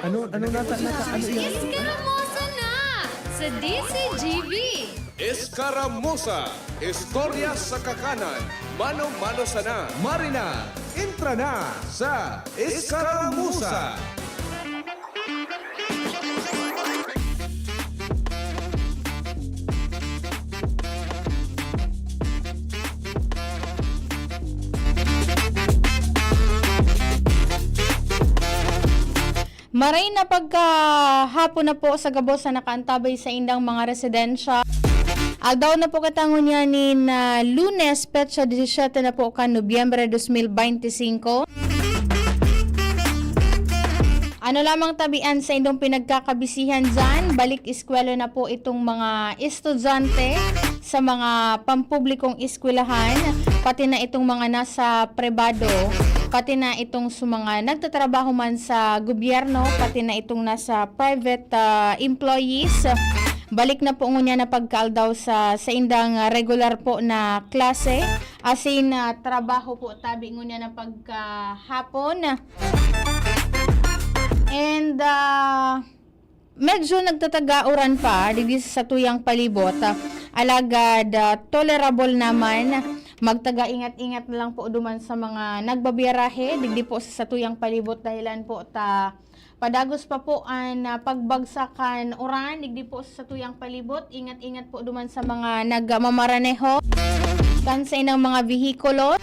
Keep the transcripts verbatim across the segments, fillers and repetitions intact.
Ano, ano nata, nata, ano yan? Eskaramuza na sa D Z G B! Eskaramuza, istorya sa kakanan, mano-mano sana. Marina, entra na sa Eskaramuza. Maray na pagkahapon na po sa gabos na nakaantabay sa indang mga residensya. Aldaw na po kita ngunyan nin, ah, Lunes, petsa disisiete na po kan Nobyembre dos mil beinti singko. Ano lamang tabian sa indong pinagkakabisihan dyan, balik eskwela na po itong mga estudyante sa mga pampublikong eskwelahan, pati na itong mga nasa pribado, pati na itong sa mga nagtatrabaho man sa gobyerno, pati na itong nasa private, ah, employees. Balik na po ngunyan na pagkaaldaw sa saindang, ah, regular po na klase, asin, ah, trabaho po tabi ngunyan na pagkahapon. And, ah, medyo nagtataga uran pa digdi sa satuyang palibot. Ah, alagad, ah, tolerable naman. Magtaga ingat-ingat na lang po duman sa mga nagbabiyarahe digdi po sa satuyang palibot, dahilan po ta padagos pa po an, ah, pagbagsak kan uran digdi po sa satuyang palibot. Ingat-ingat po duman sa mga nagmamaraneho kan saindang mga vehikulo.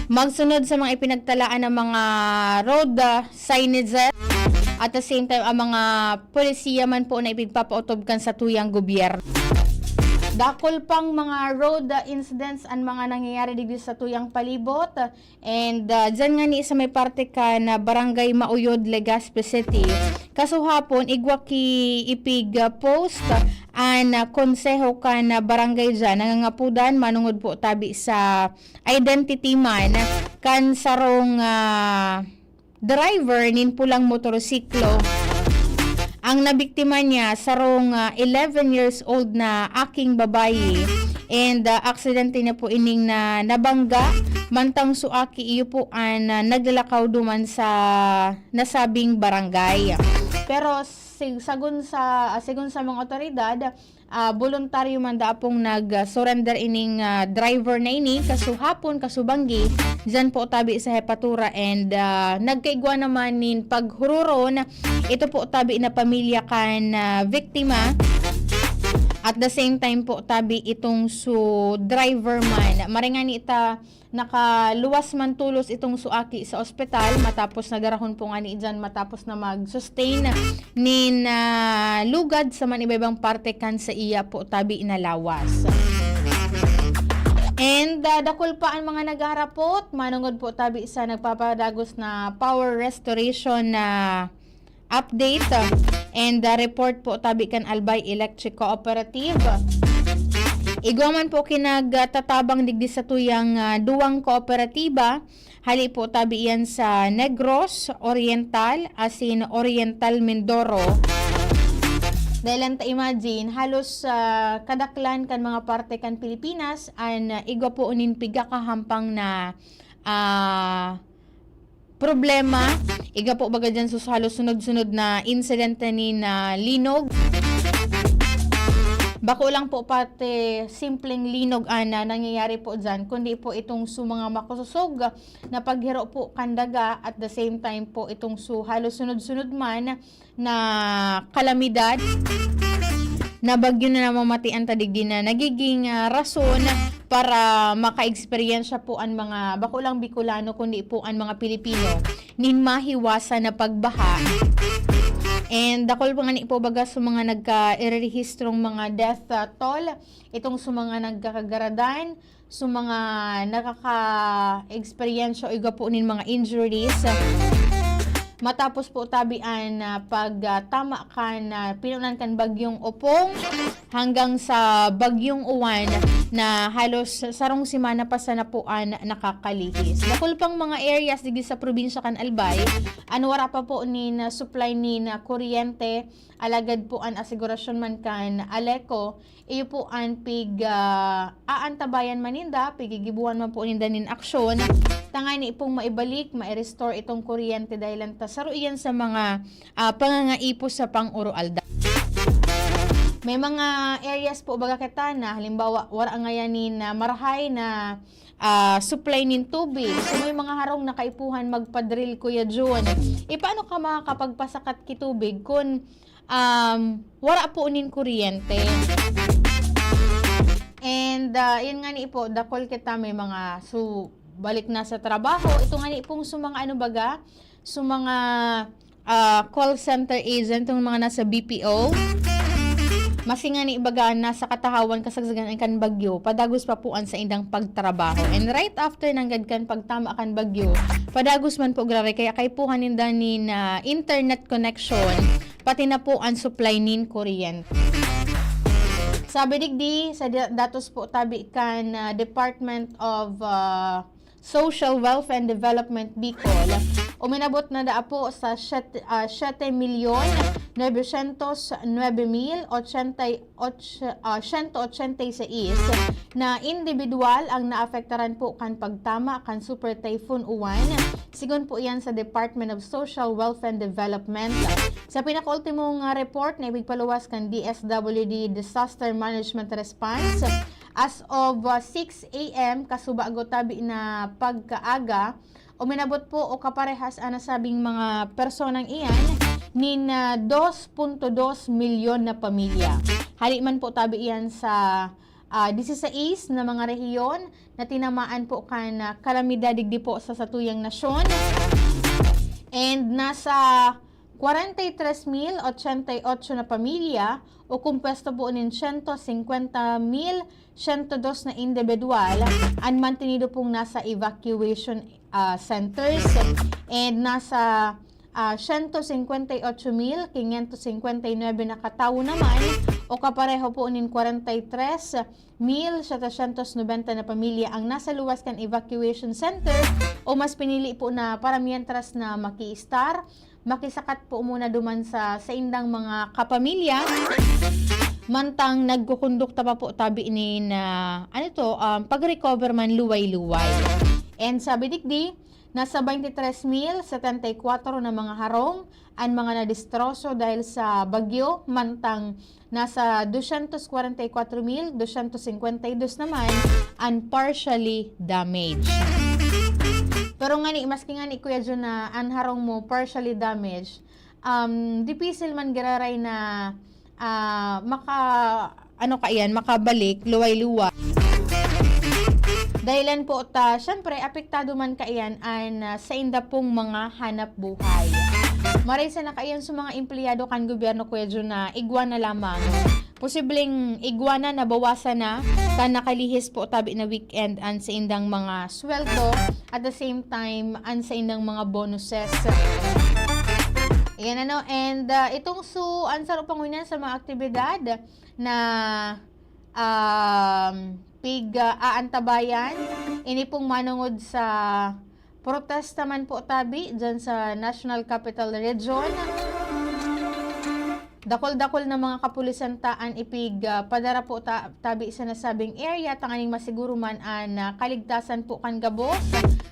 Magsunod sa mga ipinagtalaan ng mga road, ah, signages. At the same time, ang mga polisiya man po na ipigpapautob kan satuyang gobyerno. Dakul pang mga road, ah, incidents an mga nangyayari digdi sa satuyang palibot. And, ah, dyan ngani sa may parte kan Barangay Mauyod, Legazpi City, kasuhapon, igwa ki ipig, ah, post an, ah, konseho kan, ah, barangay dyan. Nangangapudan, manungod po tabi sa identity man kan sarong, ah, driver nin pulang motorsiklo. Ang nabiktima niya, sarong, ah, eleven years old na aking babayi. And, ah, aksidente niya po ining na nabangga. Mantang su aki, iyo po an, ah, naglalakaw duman sa nasabing barangay. Pero sig- sagun sa, ah, segun sa mga otoridad, ah, boluntaryo man daa pong nag-surrender ining, ah, driver na ini, kasugapon, kasubanggi, dyan po tabi sa hepatura, and, ah, nagkaigwa naman nin paghururon, ito po tabi na pamilya kan, ah, biktima, at the same time po tabi itong su driver man. Maray ngani ta nakaluwas man tolos itong su aki sa ospital, matapos nadarahon po ngani dyan, matapos na mag-sustain nin, ah, lugad sa man iba-ibang parte kan saiya po tabi na lawas. And, ah, dakul pa an mga naghaharapot, manungod po tabi sa nagpapadagos na power restoration na update, ah, and, ah, report po tabi kan Albay Electric Cooperative. Igwa man po ki nagtatabang digdi satuyang, ah, duwang kooperatiba, hali po tabi iyan sa Negros Oriental asin Oriental Mindoro. Dahil lang ta imagine, halos, ah, kadaklan kan mga parte kan Pilipinas an, ah, igwa po nin pigkakahampang na, ah, problema. Igwa po baga dyan sa halos sunod-sunod na insidente nin linog. Bako lang po pati simpleng linog an, ah, nangyayari po dyan, kundi po itong su mga makusog na paghiro po kan daga, at the same time po itong su halos sunod-sunod man na kalamidad na bagyo na namamatian ta digdi na nagiging, ah, rason para maka-eksperyensya po an mga, bako lang Bicolano, kundi po an mga Pilipino nin mahiwasan na pagbaha. And dakul pa ngani po baga sa mga nagka-irerehistrong mga death, ah, toll, itong sa mga nagkakagaradan, sa mga nakaka-eksperyensya o igwa po nin mga injuries. Matapos po tabi an, ah, pagtama kan, ah, pinunan kan Bagyong Opong hanggang sa Bagyong Uwan na halos sarong semana pa sana po an nakakalihis. Dakul pang mga areas digdi sa probinsya kan Albay an wara pa po nin, ah, supply nin, ah, kuryente, alagad po an asigurasyon man kan ALECO, iyo po an pig, ah, aantabayan man ninda, pigigibuhan man po ninda nin aksyon tangani pong maibalik, mai-restore itong kuryente dahil lang ta saro iyan sa mga, ah, pangangaipo sa pang-oroaldaw. May mga areas po baga kita na halimbawa, wara ngayan nin, ah, marahay na, ah, supply nin tubig. So, may mga harong na kaipuhan magpa-drill, Kuya Jun. E, paano ka makakapagpasakat ki tubig kun, um, wara po nin kuryente? And, ah, yun nga ni po, dakul kita may mga su-, balik na sa trabaho. Ito nga ni pong su mga ano baga, su mga, ah, call center agent, itong mga nasa B P O. Maski nga ni baga nasa katahawan kasagsagan an kan bagyo, padagos pa po an saindang pagtrabaho. And right after nanggad kan pagtama kan bagyo, padagos man po grabe, kaya kaipuhan ninda nin, ah, internet connection, pati na po an supply nin kuryente. Sabi digdi, sa da-, datos po tabi kan, ah, Department of, ah, Social Welfare and Development Bicol, uminabot na daa po sa siyete, ah, siyete milyon novecientos nuebe mil ochenta y ocho, ah, siyento ochenta y seis na indibidwal ang naapektaran po kan pagtama kan Super Typhoon Uwan, sigon po iyan sa Department of Social Welfare and Development. Sa pinakaultimong, ah, report na ipigpaluwas kan D S W D Disaster Management Response, as of, ah, six A M kasubago tabi na pagkaaga, uminabot po o kaparehas an nasabing mga personang iyan nin, ah, dos punto dos milyon na pamilya. Hali man po tabi iyan sa, ah, disisais na mga rehiyon na tinamaan po kan, ah, kalamidad digdi po sa satuyang nasyon. And nasa kwarenta y tres mil ochenta y ocho na pamilya o kumpuesto po nin siyento singkwenta mil siyento dos na indibidwal an mantenido pong nasa evacuation, ah, centers, and nasa, ah, siyento singkwenta y ocho mil kinyentos singkwenta y nuebe na katawo naman o kapareho po nin kwarenta y tres mil setecientos nobenta na pamilya ang nasa luwas kan evacuation center o mas pinili po na para mientras na makiistar, makisakat po muna duman sa saindang mga kapamilya, mantang nagkukondukta pa po tabi nin, ah, ano to, um, pag-recover man luway-luway. And sabi digdi, nasa twenty-three mil setenta y kuwatro na mga harong an mga nadestroso dahil sa bagyo, mantang nasa dosyentos kwarenta y kuwatro mil dosyentos singkwenta y dos naman an partially damaged. Pero ngani, maski ngani, Kuya Jun, na an harong mo partially damaged, um, dipisil man giraray na, ah, maka-, ano kaiyan, makabalik luway-luway. Dahilan po ta, syempre, apektado man kaiyan an, ah, sainda pong mga hanap buhay. Maray sana kaiyan sa mga empleyado kan gobyerno, Kuya Jun, na igwa na lamang. Posibleng igwa na, nabawasan na, kan nakalihis po tabi na weekend an saindang mga sweldo, at the same time, an saindang mga bonuses. Ayan, ano, and, ah, itong su-, an saro pang ngunyan sa mga aktibidad na, um, pig, ah, aantabayan, ini pong manungod sa protesta man po tabi dyan sa National Capital Region. Dakul-dakul na mga kapulisan ta an ipig, ah, padara po ta-, tabi sa nasabing area, tanganing masiguro man an, ah, kaligtasan po kan gabos,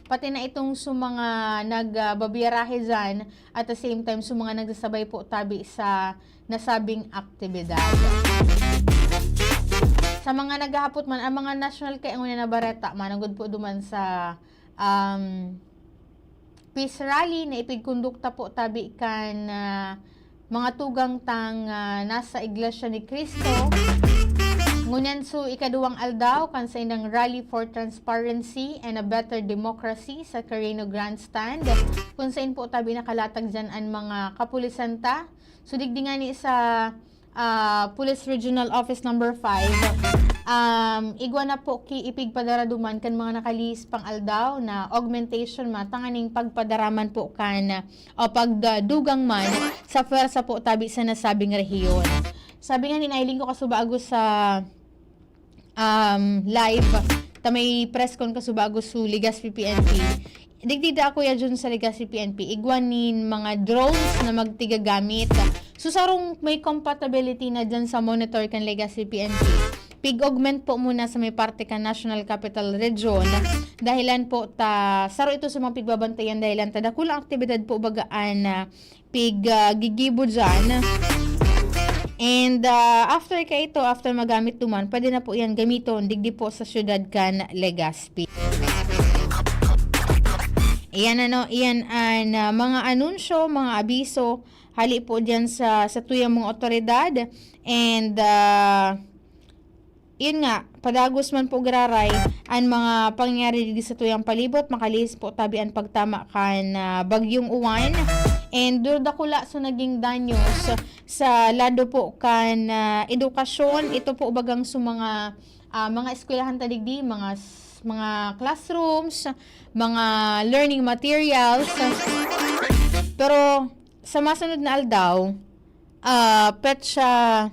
pati na itong sa mga nag, ah, babiyarahe dyan, at the same time, sa mga nagsasabay po tabi sa nasabing aktibidad. Sa mga naghahapot man, ang mga national kaya ngunyan na bareta, manugod po duman sa, um, peace rally na ipigkondukta po tabi kan, ah, mga tugang tang, ah, nasa Iglesia ni Cristo. Ngunyan su ikaduwang aldaw kan saindang Rally for Transparency and a Better Democracy sa Carino Grandstand, kung sain po tabi nakalatag dyan an mga kapulisan ta. So, digdi ngani sa, ah, Police Regional Office Number Five, um, igwa na po ki ipigpadara duman kan mga nakalihis pang aldaw na augmentation man tanganing pagpadara man po kan o pagdugang man sa pwersa po tabi sa nasabing rehiyon. Sabi nga ni Nailing ko kasubago sa, um, live, ta may press con kasubago su Legazpi P N P. Digdi da, Kuya Jun, sa Legazpi P N P, igwa nin mga drones na magtigagamit. So, sarong may compatibility na dyan sa monitor kan Legazpi P N P. pig-augment po muna sa may parte kan National Capital Region. Dahilan po ta, saro ito sa mga pigbabantayan dahilan ta dakul ang aktibidad po baga an, ah, pig, ah, gigibo diyan. And, ah, after kaito, after magamit duman, pwede na po yan gamiton digdi po sa siyudad kan Legazpi. Iyan ano, iyan an, ah, mga anunsyo, mga abiso, hali po diyan sa, sa tuyang mga otoridad. And, ah, yun nga, padagos man po giraray an mga pangyayari digdi sa tuyang palibot, makalihis po tabi an pagtama kan, ah, Bagyong Uwan. And duro dakula so naging danyos sa lado po kan, ah, edukasyon. Ito po bagang sa mga, ah, mga eskwelahan ta digdi, mga s-, mga classrooms, mga learning materials. Pero sa masunod na aldaw, ah, petsa,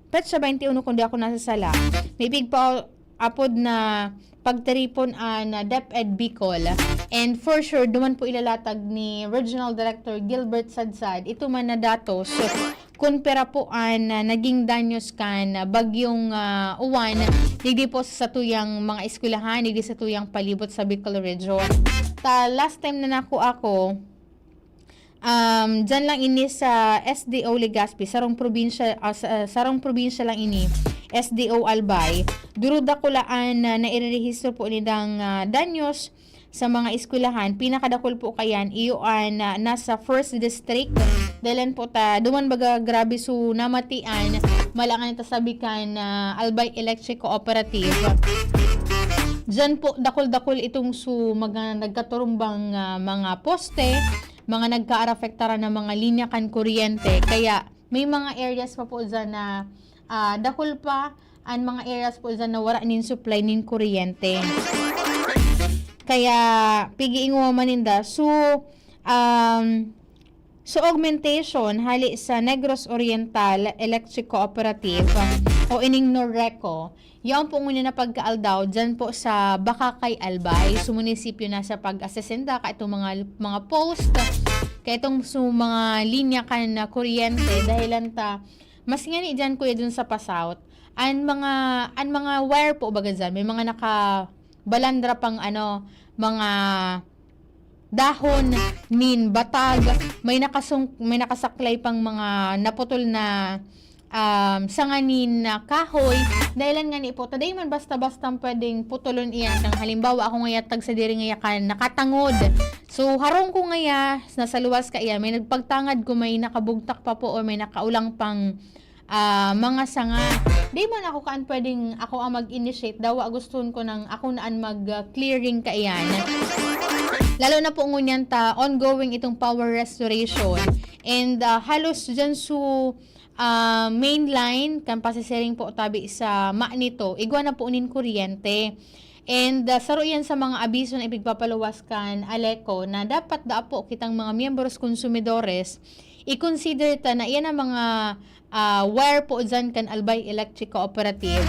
petsa twenty-one, kung di ako nasasala, may pigpa-, apod na pagtiripon an DepEd Bicol. And for sure, duman po ilalatag ni Regional Director Gilbert Sadsad ito man na datos kun pira po an, ah, naging danyos kan Bagyong, ah, Uwan digdi po sa satuyang mga eskwelahan, digdi sa tuyang palibot sa Bicol Region. Ta last time na nako ako, um, dyan lang ini sa S D O Legazpi, sarong probinsya, ah, sa, sarong probinsya lang ini, S D O Albay. Duro dakulaan na nairerehistro po nidang, ah, danyos sa mga eskwelahan. Pinakadakul po kayan, iyo an, ah, nasa first district. Dahilan po ta, duman baga grabe so namatian, malangan ita sabi kan, ah, Albay Electric Cooperative. Diyan po, dakul-dakul itong so mga nagkaturumbang, ah, mga poste, mga nagkaarapektaran na mga linya kan kuryente. Kaya may mga areas pa po dyan na, ah, dakul pa an mga areas po dyan na wara nin supply nin kuryente. Kaya, pigiingowa man ninda. So, um, so augmentation hali sa Negros Oriental Electric Cooperative o ining Norreco, yaon po ngunyan na pagkaaldaw dyan po sa Bacacay, Albay. So, munisipyo na sa pag-asesenda ka itong mga, mga post, ka itong so mga linya kan na kuryente, dahilan ta, mas ngani dyan, Kuya Jun, sa pa-south, an mga, an mga wire po baga dyan, may mga nakabalandra pang ano, mga dahon nin batag, may nakasung-, may nakasaklay pang mga naputol na, um, sanga nin, ah, kahoy. Dahilan ngani po, ta dai man basta-basta pwedeng putulon iyan. Kang halimbawa, ako ngaya tagsadiri ngaya kan nakatangod. So, harong ko ngaya, nasa luwas kaiyan, may nagpagtangad ko, may nakabugtak pa po o may nakaulang pang, ah, mga sanga. Di man ako kaan pwedeng ako ang mag-initiate, dawa gustuhon ko nang ako na an mag, ah, clearing kaiyan. Lalo na po ngunyan ta, ongoing itong power restoration. And, ah, halos dyan so, ah, main line, kan pasisiring po tabi sa Magneto, igwa na po nin kuryente. And, ah, saro yan sa mga abiso na ipigpapaluwas kan ALECO na dapat daa po kitang mga miyembros konsumidores, i-consider ta na iyan ang mga, ah, wire po dyan kan Albay Electric Cooperative.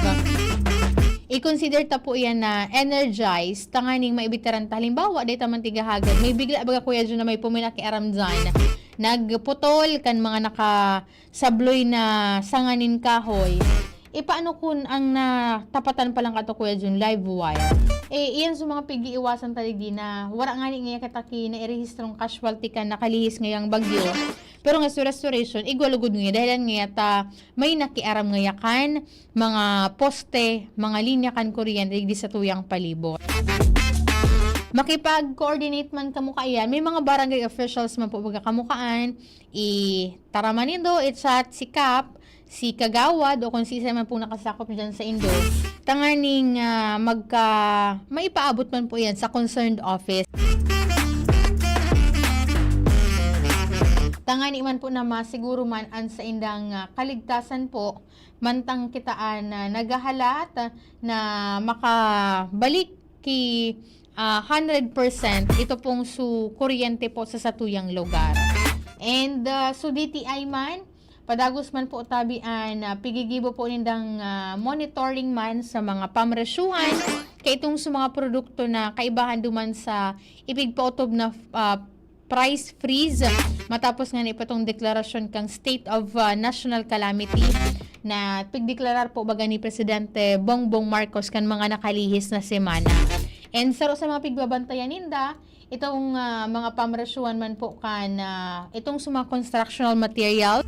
I-consider ta po iyan na energized, tanganing maibitaran ta. Halimbawa, dahil ta man tigahagan, may bigla baga, Kuya Jun, na may puminakiaram dyan. Nagputol kan mga naka sabloy na sanga nin kahoy. E, paano kun ang natapatan pa lang kato, Kuya Jun, live wire? E, iyan sa mga pig-iiwasan ta digdi na wara ngani ngaya kita ki nairehistrong casualty kan nakalihis ngayang bagyo. Pero nga sa restoration, igwa lugod ngaya, dahilan ngaya ta may nakiaram ngaya kan mga poste, mga linya kan kuryente digdi sa tuyang palibot. Makipag-coordinate man kamo kaiyan, may mga barangay officials man po baga kamo kaan, i-taraman nindo, i-chat si Kap, si Kagawad, o kung sisay man pong nakasakop dyan sa indo, tanganing, ah, magka-, maipaabot man po yan sa concerned office. Tangani man po na masiguro man an saindang, ah, kaligtasan po, mantang kitaan na naghahalat na makabalik ki, ah, hundred percent ito pong su kuryente po sa satuyang lugar. And, ah, su D T I man, padagos man po tabi an, ah, pigigibo po nindang, ah, monitoring man sa mga pamresyuhan, kay itong sa mga produkto na kaibahan duman sa ipigpautob na, ah, price freeze matapos nga naipatong deklarasyon kang state of, ah, national calamity. na pigdeklarar po baga ni Presidente Bongbong Marcos kan mga nakalihis na semana. And saro sa mga pigbabantayan ninda, itong, ah, mga pamresyuhan man po kan, ah, itong sa mga constructional material.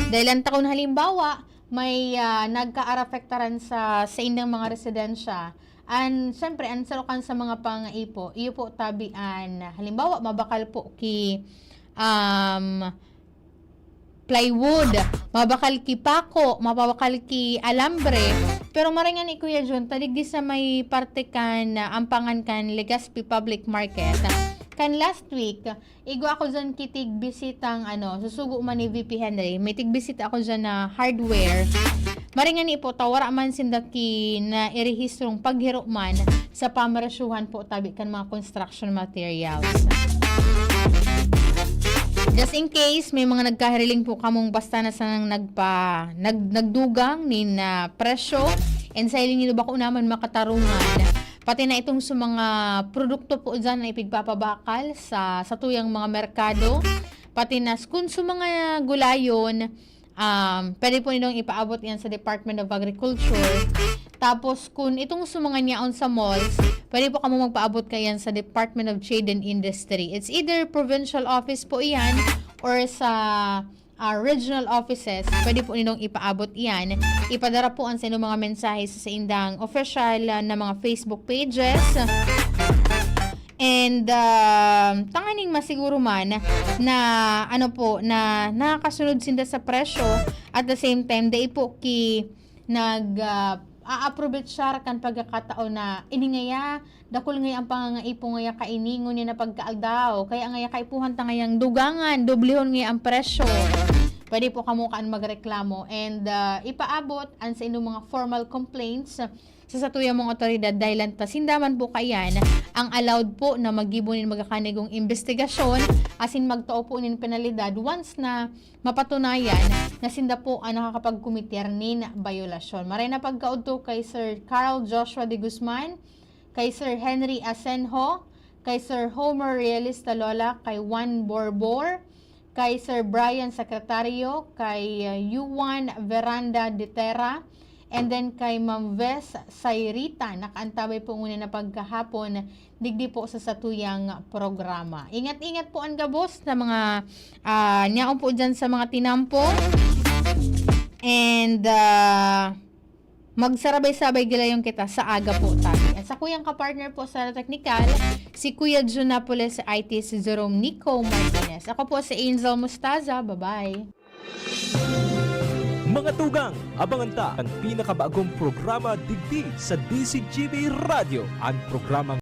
Dahil ang takon halimbawa, may, ah, nagkaarapektaran sa, sa indang mga residensya. And, syempre, ang sarukan sa mga pangaipo, iyo po tabi an, halimbawa, mabakal po ki, um, plywood, mabakal ki pako, mabakal ki alambre. Pero maray ngani, Kuya Jun, ta digdi sa may parte kan, ah, ampangan kan Legazpi Public Market. Kan last week, igwa ako dyan ki tigbisitang, ano, susugo man ni V P Henry. May tigbisita ako dyan na hardware. Maray ngani po, ta wara man sinda ki nairehistrong paghiro man sa pamresyuhan po tabi kan mga construction materials. Just in case, may mga nagkahiriling po kamong basta na sanang nagpa-, nag-, nagdugang nin, ah, presyo, and sa hiling nindo bako naman makatarungan. Pati na itong sa mga produkto po dyan na ipigpapabakal sa, sa tuyang mga merkado. Pati na s-, kung sa mga gulayon, um, pwede po ninyong ipaabot yan sa Department of Agriculture. Tapos, kung itong sa mga niyaon sa malls, pwede po kamo magpaabot kayan sa Department of Trade and Industry. It's either provincial office po iyan or sa, ah, regional offices. Pwede po ninyong ipaabot iyan. Ipadara po ang sa inyong mga mensahe sa saindang official, ah, na mga Facebook pages. And, um, tanganing masiguro man na, ano po, na nakakasunod sinda sa presyo, at the same time, dai po ki nag, ah, aaprobetsar kan pagkakataon na ini ngaya, dakul ngaya ang pangangaipo ngaya kaini, ngunyan na pagkaaldaw, kaya ngaya kaipuhan ta ngayang dugangan, doblehon ngaya ang presyo. Pwede po kamo kaan magreklamo and, ah, ipaabot an sa inyong mga formal complaints sa satuyang mga otoridad, dahil ta sinda man po kaiyan ang allowed po na maggibo nin magakanigong imbestigasyon asin magtao po nin penalidad once na mapatunayan na sinda po ang nakakapagkometer nin bayolasyon. Maray na pagkaudto kay Sir Carl Joshua de Guzman, kay Sir Henry Asenjo, kay Sir Homer Realista Lola, kay Juan Borbor, kay Sir Brian Secretario, kay, uh, Yuan Veranda de Terra, and then kay Ma'am Ves Sayrita, nakaantabay po ngunyan na pagkahapon, digdi po sa satuyang programa. Ingat-ingat po ang gabos sa mga, ah, niyaon po dyan sa mga tinampo. And, ah, magsarabay-sabay gilayon kita sa aga po tabi. At sa kuyang kapartner po sa teknikal, si Kuya Jun Napoles, I T si Jerome Nico Martinez. Ako po si Angel Mostaza. Bye-bye. Mga tugang, abangan ta an pinakabagong programa digdi sa D Z G B Radyo, an programang